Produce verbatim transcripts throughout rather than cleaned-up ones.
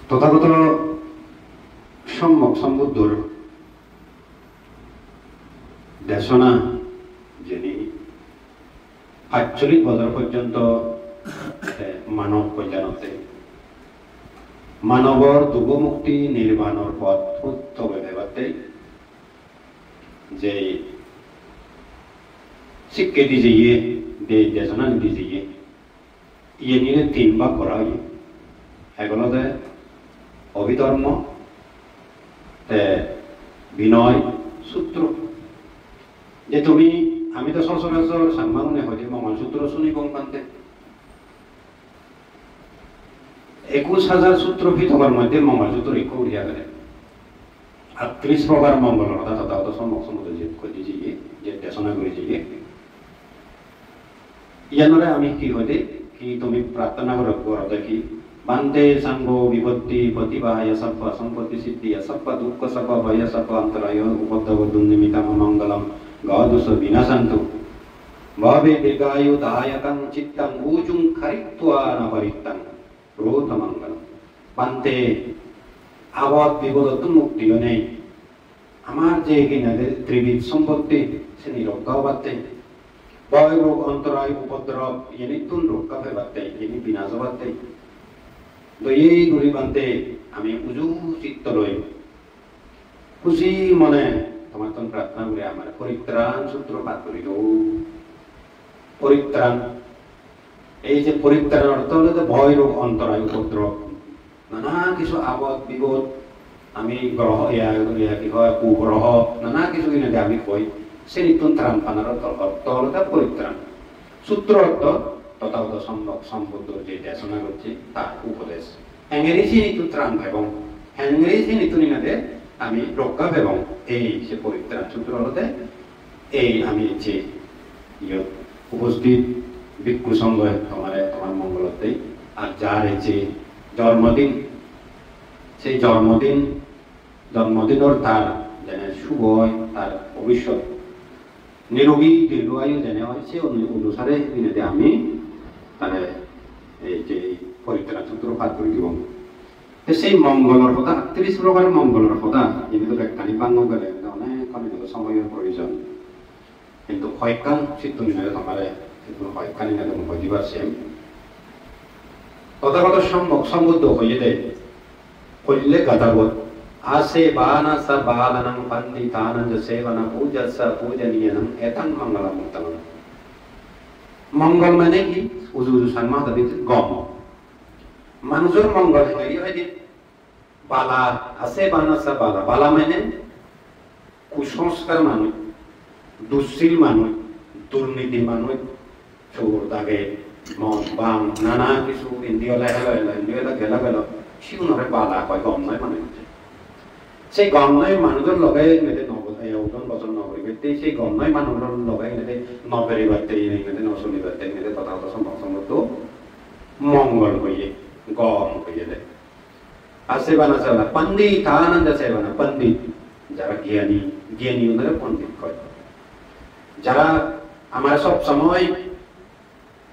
Tothagoto Sommok Sombuddhor desona, jeni pachchollish bojor porjonto, eh, manob kolyanotte, manobor dugo mukti nirbanor pot hutto bebe batte, je sikke di jeye, de desona di jeye, iyenire tin bhag gora oye. Ek olode Abhidharma, te Binoy Sutro. Je tumi, ami to sochorachor Changmagune hoide Mongol Sutro sunibong bhante. Ekush hajar sutro pitokor moddhe Mongol Sutro ekko uri agede. Attrish prokar mongolor hoda Tothagoto Sommok Sombuddho je hoide jeye, je desona guri jeye. Iyanore ami hi hoide, hi tumi prarthona goro, gorode hi? Bhante, sangho vipatti pativayena sabba sampotti siddhye sabba dukkha sabba bhaya sabba antaraya upaddava dunnimittang amangalam bhavatu sabba vinasantu. Bhave dirghayu dayakang cittang ujung kharitvana parittang brota mangalam. Bhante, abot bipodottun mukti onei, amar je hinade tribid sompotti seni rokka obatte, bhoy rog ontoray upodrab yenittun rokka pebatte, yeni binas obatte, doye guri Bhante ami uju chitto loi, huji mone tomattun prarthona guri amare poritran sutro pat guri do. Poritran. Ei je poritran ortho olode bhoy rog ontoray upodrab. Nana kichu abot bibod, ami groho, iya, iya ki hoy, kugroho, nana kichu hinade ami hoi, senittun tran panar ortho, ortho olode poritran. Sutro ortho Tothagoto Sommok Sombuddho je desona gocche, tar upodes. Hengeri sinittun tran pebong, hengeri sinittun hinade ami rokka pebong. Ei se poritran sutro olode, ei ami ecche iyot uposthit bhikkhu songho tomare tomar mongolotte, ar jar ecche jormodin, sei jormodin, jormodinor tar jene sub oi, tar bhobissot nirogi dirgho ayu jene oi, se onu-, onusare hinede ami tare ei je poritran sutro pat guri dibong. Te sei mongolor hoda, attrish prokar mongolor hoda, ibe do bekkani bango gele, ibe do onek hon ibe do somoyor proyojon. Hintu hoyekkan sittun hinade tomare, sittun hoyekkan hinade mui hoi dibar sem. Tothagoto Sommok Sombuddho hoyede, holle gadabot, asebanassa balanang panditanañca sevana pūjassa pūjanīyānaṃ etaṃ maṅgalamuttamanti. Mongol mane hi? Uju uju Changma hodadi gom. Manujor mongol hengeri hoide? Bala, asebanassa bala. Bala mane kusongskar manuj, dussil manuj, durniti manuj, sur dage, mod, bang, nana kichu indi ole helo helo, indi ole gelo gelo, sigunore bala hoi, gom noi manuj. Sei gom noi manujor loge mede no bo-, e, udon bojor no guribatte, sei gom noi manujor loge mede no beribatte, mede no solibatte, mede Tothagoto Sommok Sombuddho mongol hoye, gom hoye de. Asebanassa bala, panditanañca sevana, pandit, jara gyani, gyani unore pandit hoi. Jara amare sob somoy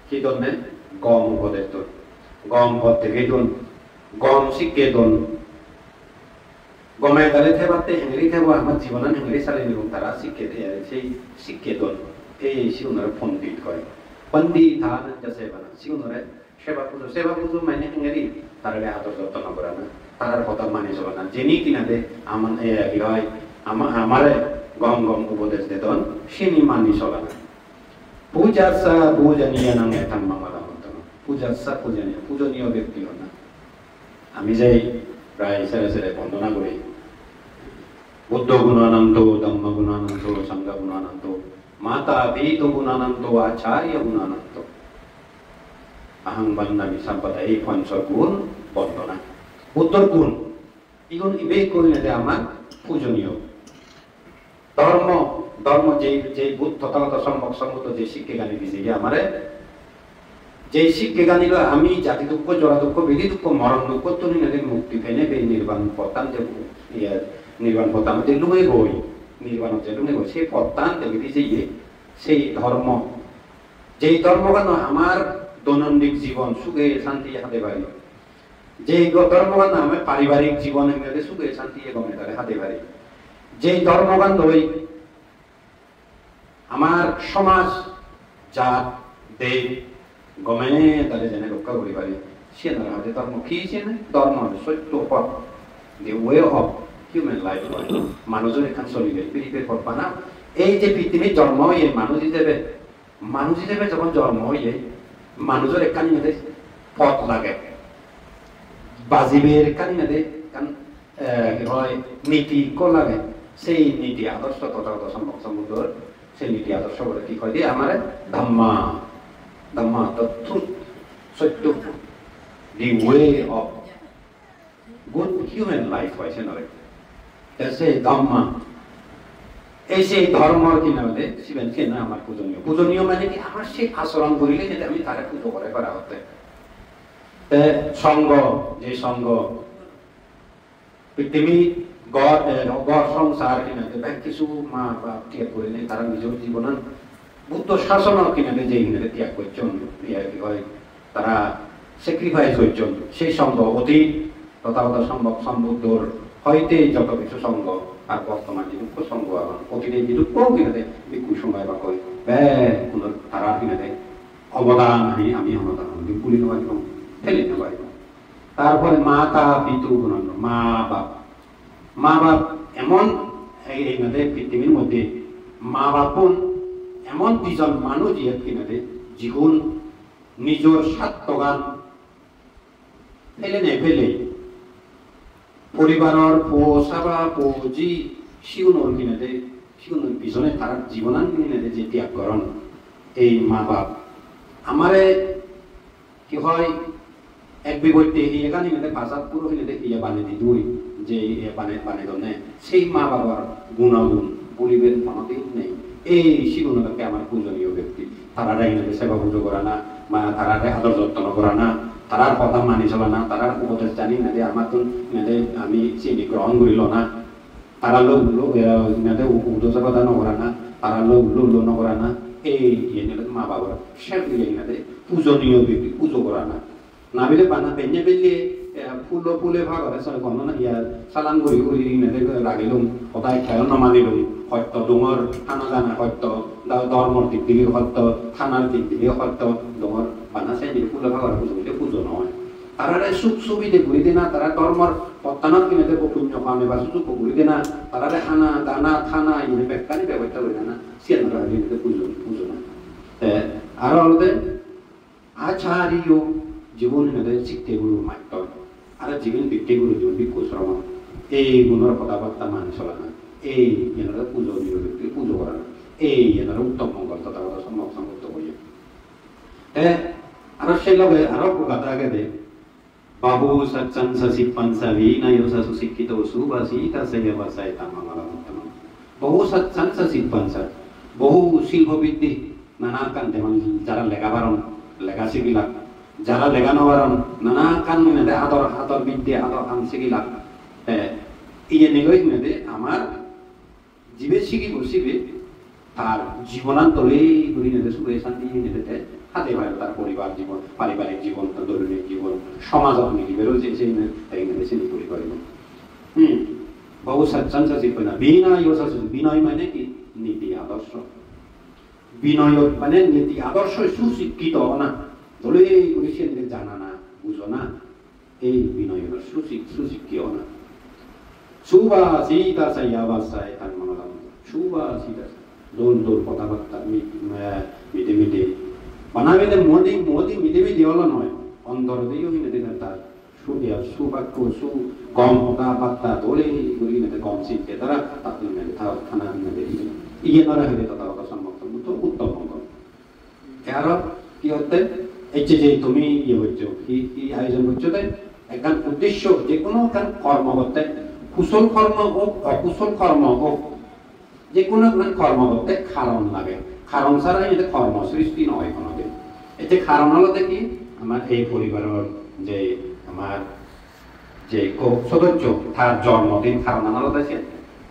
hi donne? Gom upodes don, gom pot degei don, gom sikke don. Gome dale thebatte hengeri thebo, amar jibonan hengeri sali nibong, tara sikke de, sei sikke don. Ei sigunore pandit hoi. Panditanañca sevana, sigunore seba pujo, seba pujo mane hengeri, tarare ador jotno gorana, tarar hoda mani cholana, jeni hinade aman, e, hi hoi, ama-, amare gom gom upodes dedon, seni mani cholana. Pūjassa pūjanīyānaṃ etaṃ maṅgalamuttamaṃ. Pūjassa pūjanīya, pūjoniyo byakti honna. Ami je prai sere sere bondona guri, Buddho gunananto, Dhammo gunananto, Saṅgho gunananto, Mata Pita gunananto, Acharya gunananto. Ahaṃ vandāmi sabbadā, ei poncho gun bondona. Buddhor gun, igun ibe ikko hinade amar pujoniyo. Dhormo, dhormo je, je Buddho, Tothagoto Sommok Sombuddho je sikkegani dijeye amare, je sikkegani loi ami jati dukko, jora dukko, bedi dukko, moron dukkottun hinade mukti pene, be nirban pottan je, iye, nirban pottan je lungegoi, nirbanot je lungegoi, se pottan degede jeye, sei dhormo. Jei dhormogan amar doinondik jibon suge santi hade pari. Jei go-, dhormogan ame paribarik jibon hingede sukhe santiye gome dale hade pari. Jei dhormogan loi amar somaj, jat, dej gome dale jene rokka guri pari. Siyan aro hade dhormo. Hi siyan? Dhormo hode sotto pot, the way of human life hoi. Manujor ekkan solibar piribar pot bana. Ei je pittimit jormo oye manuj ijebe, manuj ijebe jokhon jormo oye, manujor ekkan iyede pot lage. Bajibar ekkan iyede ekkan, eh, hi hoi, niti ekko lage. Sei niti adorsho Tothagoto Sommok Sombuddhor, sei niti adorsho bole hi hoide amare? Dhamma. Dhamma ortho truth, sotto, the way of good human life hoi senore. Te se Dhamma, ei se dhormor hi nang hoide, siben siyen amar pujoniyo. Pujoniyo mane hi? Amar se achoron gorile jete ami tare pujo gore para hotte. Te songho, je songho, pittimi ghor, eh, ghor songsar hi nang hoide, bek kichu ma bap tiyag gorinei tara nijor jibonan Buddho sasonor hi nang hoide je hi nang hoide tiyag gocchon, iye hi hoi, tara sacrifice gocchon, sei songho otit Tothagoto Sommok Sombuddhor hoite joto kichu songho ar bortoman jidukko songho agon, otite jidukko hi nang hoide bhikkhu songho ebak hoi, bekkunor tarar hi nang hoide obodan hi ami hono dangor guri bhuli no paribong, pheli no paribong. Tar pore mata pitu gunonno, ma bap. Ma bap emon ei, ei mane pittimir moddhe ma bappun emon dijon manuj iyot hi nang hoide, jigun nijor sattogan phelenei phelei poribaror po saba, po ji, sigunor hi nang hoide, sigunor pijone tarar jibonan hi nang hoide je tiyag goron. Ei ma bap amare hi hoi, ek bigotte hi ekkan hi nang hoide pajak puro hi nang hoide iye banei didui, je iye banei, banei donne. Sei ma babor gunagun bhulibar hono din nei. Ei sigun olode amar pujoniyo bekti. Tarare hi nang hoide seba pujo gorana, ma tarare ador jotton gorana, tarar hoda mani solana, tarar upodes jani hi nang hoide amattun hi nang hoide ami sini grohon guri lona. Tara loi ullo, eh, hi nang hoide u-, udo jabada no gorana, tara loi ullo ullo no gorana, ei, iyen olode ma babor sep iye hi nang hoide pujoniyo bibhi, pujo gorana. Nabile bana benne belle, eh, phulo phule phagore sar gonno na iya salam guri guri hi nang hoide ragilung, hoda ekka no manilung, hoyto dongor hana dana hoyto, da-, dhormor dik dige hoyto, thanar dik dige hoyto dongor bana se phulo phagore pujo guri pujo noi. Tarare suk subide guri dena, tara dhormor pottanot hi nang hoide punyo kamebar sujukko guri dena, tarare hana, dana, thana, iyeni bekkani bebosta guri dena, siyan aro hi nang hoide pujo, pujo na. Te aro olode acharyo, jigun hi nang hoide sikke guru mastor, aro jigun bikke guru, jigun bhikkhu sromon, ei gunor hoda batta mani solana, ei iyen olode pujo, pujo gorana, ei iyen olode uttom mongol, Tothagoto Sommok Sombuddho hoye. Te aro se loge aro ekko gatha agede, Bahu saccansa sippansa vinayosa susikkito subhasitassa ya vassayetaṃ mangalamuttamanti. Bahu saccansa sippansa. Bohu silpo biddhi, nana ekkan jemon jara lega paron, lega sigilak. Jara lega no paron, nana ekkan hi nang hoide ador, ador biddhi, ador ham sigilak. Te iyeni loi hi nang hoide amar jibe sigibo sibe tar jibonan dole guri hi nang hoide sukhe santi hi nang hoide te hade pare, tar poribar jibon, paribarik jibon, tar dhoronor jibon, somajot milibero je se hi nang hoide te hi nang hoide sini guri paribo. Hmm. Bahu saccansa sippansa. Vinayosa su-, binoy mane hi? Niti adorsho. Binoy mane niti adorsho susikkito ona. Dole guri siyen janana, bujona. Ei binoyonor susik-, susikke ona. Subhasitassa ya vassayetaṃ mangalamuttamanti. Subhasitassa. Dol dol hoda batta mi-, eh, mide mide. Bana bile modi, modi mide mide olo noi. Ondor diyo hi nang hoide tar su-, ya, subakko, su-, gom hoda batta dole guri hi nang hoide gom sikke tara tattun hi nang hoide tha-, thana hi nang hoide. Iyen aro hi nang hoide Tothagoto Sommok Sombuddho uttom mongol. Te aro hi hotte, ecche je tumi iye goccho, hi, hi ayojon goccho de, ekkan uddesho, je hono ekkan kormo gotte, kusol kormo hok, okusol kormo hok, je hono ekkan kormo gotte karon lage. Karon sara iyot kormo sristi no oi hono din. Ecche karon olode hi, amar ei poribaror je amar je ekko sodosyo, tar jormo din karonan olode siyen.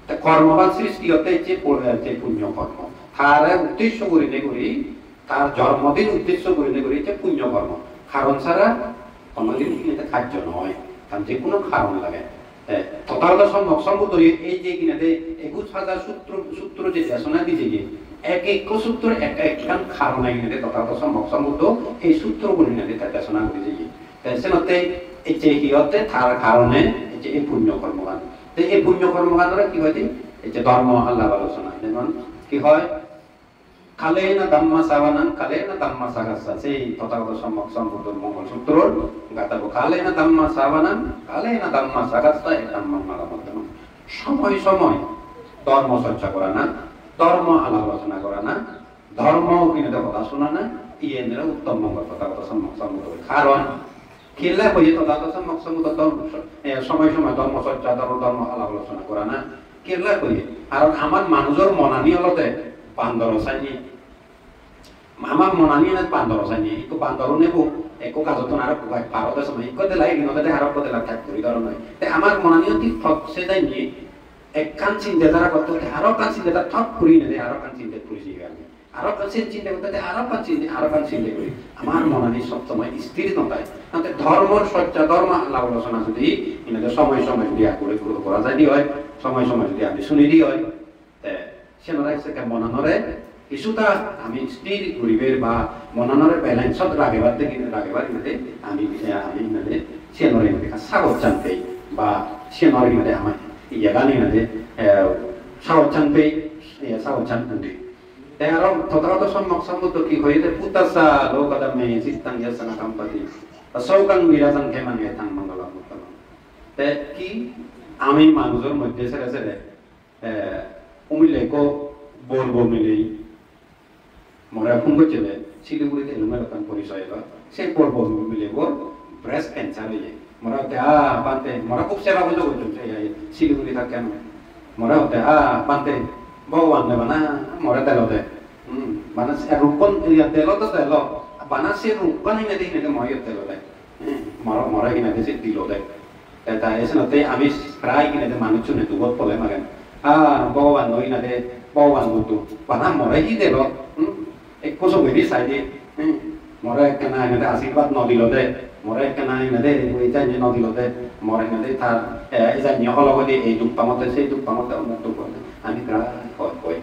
Te kormo ba sristi otte je pu-, je punyo kormo. Tare uddesho gurinei guri, tar jormo din uddesho gurinei guri je punyo kormo. Karon sara Hono din hinede kajjo noi, karon je hono karon lage. Te Tothagoto Sommok Sombuddho ei je hinede ekush hajar sutro, sutro je desona dije, ek ekko sutro ek ekkan karone hinede Tothagoto Sommok Sombuddho ei sutro guri hinede te desona guri jeye. Te senotte ecche hi hotte, tar karone ecche ei punyo kormogan. Te ei punyo kormoganore hi hoide? Ecche dhormo alap alochona. Jemon hi hoi? Kalena dhamma savanam, kalena dhamma sakassa. Sei Tothagoto Sommok Sombuddhor Mongol Sutror gatabo, kalena dhamma savanam, kalena dhamma sakassa, e dhammam malam uddamam. Somoy somoy dhormo chorcha gorana, dhormo alap alochona gorana, dhormo hinede hoda sunana, iyen ole uttom mongol Tothagoto Sommok Sombuddho. Karon kiyela hoye Tothagoto Sommok Sombuddho dhormo, eh, somoy somoy dhormo chorcha, dhormo, dhormo alap alochona gorana. Kiyela hoye? Karon amar manujor monani olode bandoro sanye. Amar monani olode bandoro sanye. Ekko bandor nebo, ekko gajottun arokko gaj par ode somoy, ekko dela egin ode, arokko dela thak guri doro noi. Te amar monani odi thok se janye, ekkan sinde dhara gotte, aro ekkan sinde dhara thok guri nede, aro ekkan sinde guri jeye ami. Aro ekkan sen sinde gotte, aro ekkan sinde, aro ekkan sinde guri. Amar monani sob somoy sthir no thai. Tate dhormor chorcha, dhormo alap alochona jodi hinede somoy somoy jodi guri guri gora jai de oi, somoy somoy jodi ami suni de oi, te siyenore sekke monanore kisuta ami sthir guribar ba monanore balance-ot ragebar de, ragebar hinede ami, eh, ami hinede siyenore hinede ekka sagochan pei ba siyenore hinede ami iyegan hinede, eh, sagochan pei, eh, sagochan undi. Te aro Tothagoto Sommok Sombuddho hi hoyede, "Phuttassa lokadhammehi cittang yassa na kampati, sokham virajaṃ khemaṃ, etaṃ maṅgalamuttamaṃ." Te hi, ami manujor moddhe sere sere, eh, umile ekko bor bor miley more phone gocchede, Siliguri te elung, ekkan porisoy elo. Se bor bor milebo breast cancer oye. More hotte, "Ah, Bhante," more hub seba pujo gocchon, se, ei, Siliguri thakke ami. More hotte, "Ah, Bhante, Bhogoban ne bana more delo de." Hmm, bana se ruppon, iya, delo to delo. Bana se ruppon hinedi hinedi more delo de. Hmm, more, more hinedi se dilo de. Te ta esenotte ami prai hinedi manuchchune dugot pole magen. "Ah, Bhogoban noi hinedi, Bhogoban Buddho. Bana more hi delo?" Hmm? Ekko somedi saide, hmm, more ekkena hinede ashirbad no dilo de, more ekkena hinede oi janye no dilo de, more hinede tar, eh, ei janye holok oide, ei duk pangotte, sei duk pangotte, omuk duk pangotte, ami prai hoi hoi.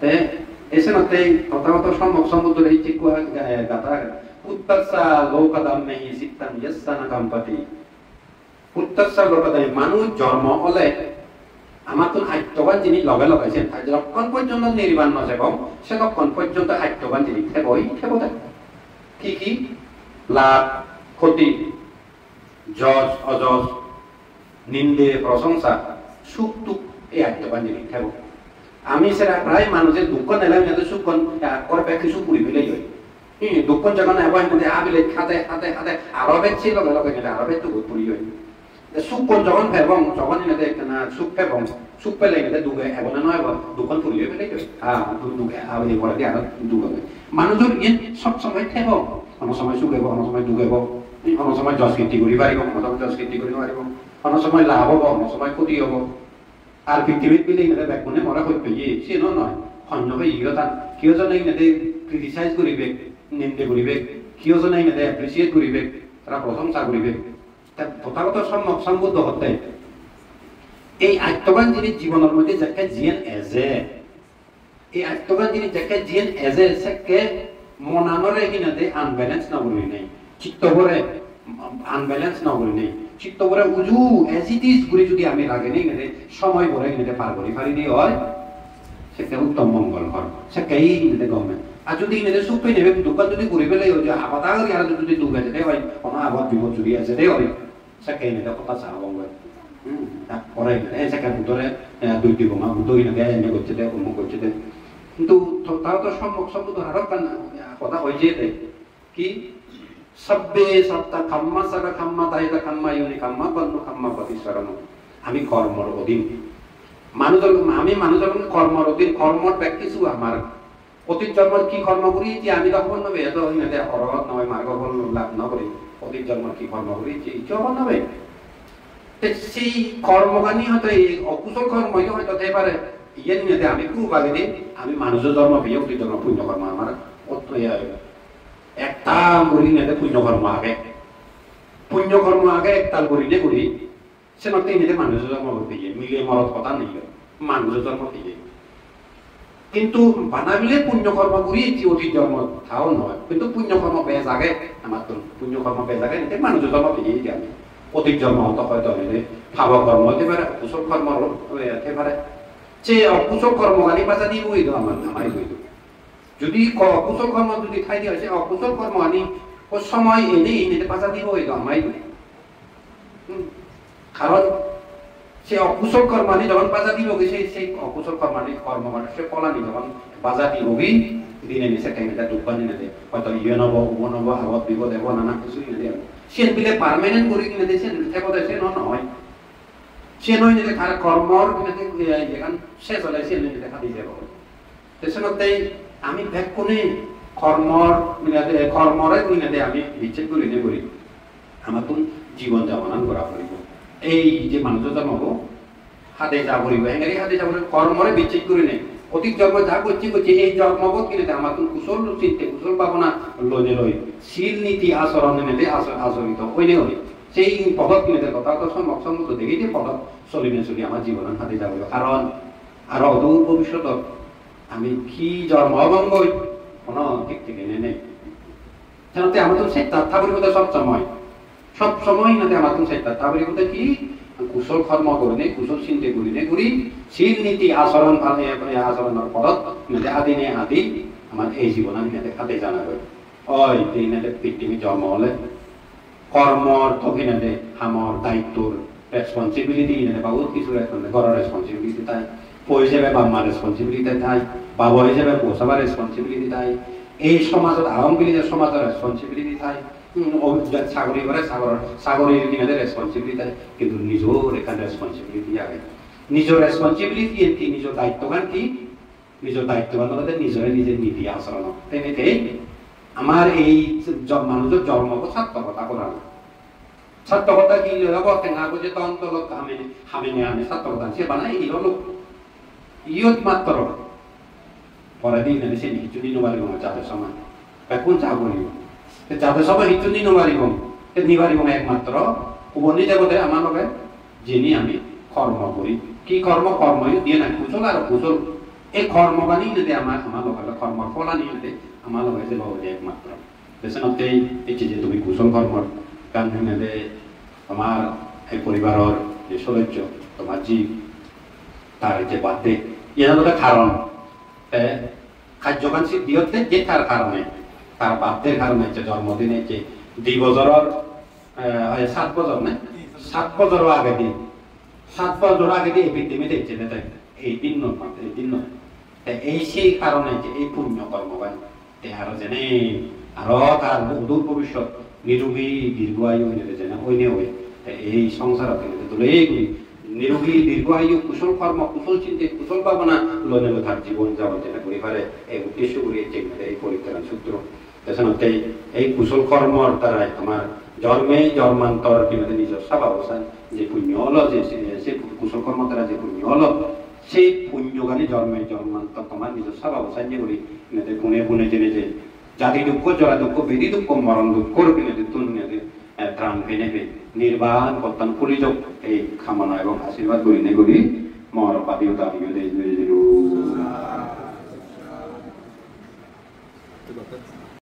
Te esenotte Tothagoto Sommok Sombuddhor ei jikku, eh, gatha age, "Phuttassa lokadhammehi cittang yassa na kampati." Phuttassa lokadhammehi, manuj jormo ole amattun attogan jinis loge loge sen thai. Jokkon porjonto nirban no jebong, sedokkon porjonto attogan jinis theboi thebo de. Hi hi? Lab, khoti, jos, ojos, ninde, prosongsa, suk duk, ei attogan jinis thebo. Ami sera prai manuje dukkon ele ami sukkan ekkore bek hissu puri pelei oi. Hi, dukkon jogon ebo hinedi abile hade, hade, hade, aro bek se loge loge hinedi aro bek dugot puri oi. Te sukkan jogon pebong, jogon hinedi ekkena suk pebong, suk pele hinedi duge ebo na no ebo, dukkon puri oi pelei oi. Ah, du-, duge, ah, ei poredi aro duk age. Manujor iyen sob somoi thebo, hono somoi suk ebo, hono somoi duk ebo, hono somoi jos kitti guri paribo, hono somoi jos kitti guri no paribo, hono somoi lab obo, hono somoi khoti obo. Ar pittimit bile hinede bekkune more hoi peye, siyen o noi. Honno peye o tan. Hiyo jone hinede criticize guribek, ninde guribek, hiyo jone hinede appreciate guribek, tara prosongsa guribek. Ta Tothagoto Sommok Sombuddho hotte ei attogan jinis jibonor moddhe jekke jiyen eje, ei attogan jinis jekke jiyen eje, sekke monanore hinede unbalance no gurinei, chittobore unbalance no gurinei, chittobore uju as it is guri judi ami ragenei hinede somoybore hinede par guri pari de oi, sekke uttom mongol hor, sekke hinede gome. Ar judi hinede suk pei nebe dukkan judi guri pele oi, je abada guri aro judi duk ejede oi, hono abot bibot judi ejede oi, sekke hinede hoda sa obong goi. Hmm, ta pore hinede, eh, sekke Buddhore, eh, dui dibonga, Buddho hinede ene gocchede, omuk gocchede. Hintu to-, tao to Sommok Sombuddho aro ekkan, eh, hoda hoi jeyede. Hi? Sabbe satta kamma saka kamma dayita kamma yoni kamma banno kamma patisarano. Ami kormor odin. Manuj ol-, ami manuj olong kormor odin, kormor bek hissu amar. Otit jormor ki kormo guri ecchi ami do hobor no pei, edo hinede orohot noi, margo phol lab no guri. Otit jormor ki kormo guri ecchi, ecchi hobor no pei. Te sei kormogani hoyto ei okusol kormo yo hoyto thei pare. Iyen hinede ami purbo agedi ami manujo jormo peye, otit jormo punyo kormo amar ot-, iye, ektal guri hinede punyo kormo age. Punyo kormo age ektal gurinei guri, senotte inide manujo jormo peye, mile morot hoda nei, manujo jormo peye. Kintu bana mile punyo kormo guri ecchi otit jormo tao noi, kintu punyo kormo bej age amattun, punyo kormo bej age, inide manujo jormo peye ecchi ami. Otit jormo hoyto, hoyto inide pabo kormo oite pare, okusol kormo oite pare. Se okusol kormogani baja dibo idu amar, amar idu. Jodi ko-, okusol kormo jodi thai de oi, se okusol kormogani o somoy ene ene baja dibo idu amar idu. Hmm. Karon se okusol kormani jokhon baja dibogi, se, se okusol kormani, kormogani, se pholani jokhon baja dibogi, dinedi sekke inide duk bani inide. Hoyto iyen obo, ubon obo, abot bibot ebo, nana hissu inide ebo. Siyen bile permanent guri inide siyen thebo de, siyen no noi. Siyen inide tar kormor inide, eh, iyegan ses ole siyen inide hadi jebo. Te senotte ami bekkune kormor inide, kormore inide ami bicchej gurinei guri amattun jibon japonan gora poribo. Ei je manujo jormobo hade ja poribo, engeri hade ja poribo, kormore bicchej gurinei. Otit jormo ja gocche gocche, ei jormobot inide amattun kusol sinte, kusol bhabona loinei loi, sil niti asoron inide aso-, asorito oinei oi. Sei podot inide tothagoto sommok sombuddho degei je podot solinei soli amar jibonan hade ja poribo. Karon aro odhur bobissotot ami hi jormo obongoi, hono thik thikene nei. Senotte amattun sejjat tha poribo de sob somoy. Sob somoy inide amattun sejjat tha poribo de hi? Kusol kormo gurinei, kusol sinte gurinei guri, sil niti asoron pal-, e, e, asoronor podot inide adinei adi amar ei jibonan inide hade jana goi. Oi, te inide pittimi jormo ole kormor to hinede, hamor daittor responsibility hinede, bahut kisu responsibility, ghoror responsibility thai, po hijebe bap mar responsibility thai, babo hijebe po sabar responsibility thai, ei somajot agong bili je somajor responsibility thai, hmm, o, je sagori gore sagor, sagori hinede responsibility thai, kintu nijor ekkan responsibility age. Nijor responsibility en ki, nijor daittogan ki? Nijor daittogan olode nijore nije niti asoron. Te, te, te, amar ei jo-, manujo jormobo sartokota gorana. Sartokota hi loi obo? Tenga poije dhon dolot hamene, hamene ane sartokota. Se bana ei holo. Iyot matro. Poredi nene seni hissu ni no paribong jade soman. Bekkun ja poribo. Te jade soman hissu ni no paribong. Te ni paribong ekmatro uboni debode ama loge. Jeni ami kormo guri. Ki kormo? Kormo yo diyen age, kusol aro okusol. Ei kormogani inede ama, ama loge, kormor pholani inede ama loge jebo de ekmatro. Te senotte ecche je tumi kusol kormor gan inede tomar ei poribaror je sodosyo, tomar ji, tar je birthday, iyen olode karon. Te kajjogan siddhi otte je tar karone, tar birthday-r karone, je jormodin, je di bojoror, eh, oi, sat bojor ne? Sat bojor agedi, sat bojor agedi ei pittimi ecche de te, ei dinnot, ei dinnot. Te ei sei karone je ei punyo kormogan, te aro jene aro tar odhur bobisot nirogi dirgho ayu oinei jene oinei oi. Te ei songsarot hinede dole guri nirogi dirgho ayu, kusol kormo, kusol sinte, kusol bhabona loinei loi tar jibon jabon jene guri pare, ei uddesho guri ecche hinede ei Poritran Sutro. Te senotte ei kusol kormor darai tomar jorme jormantor hinede nijor sababosan je punyo olo, je se, se kusol kormor darai je punyo olo, se punyogani jorme jormantor tomar nijor sababosan je guri hinede pune pune jene je jadi dukko, jora dukko, bedi dukko, moron dukkor hinede tun hinede, eh, tran pene pe nirban pottan puli jok, ei kamona ebong ashirbad gurinei guri mor badi uda amiyo de, de, de, de.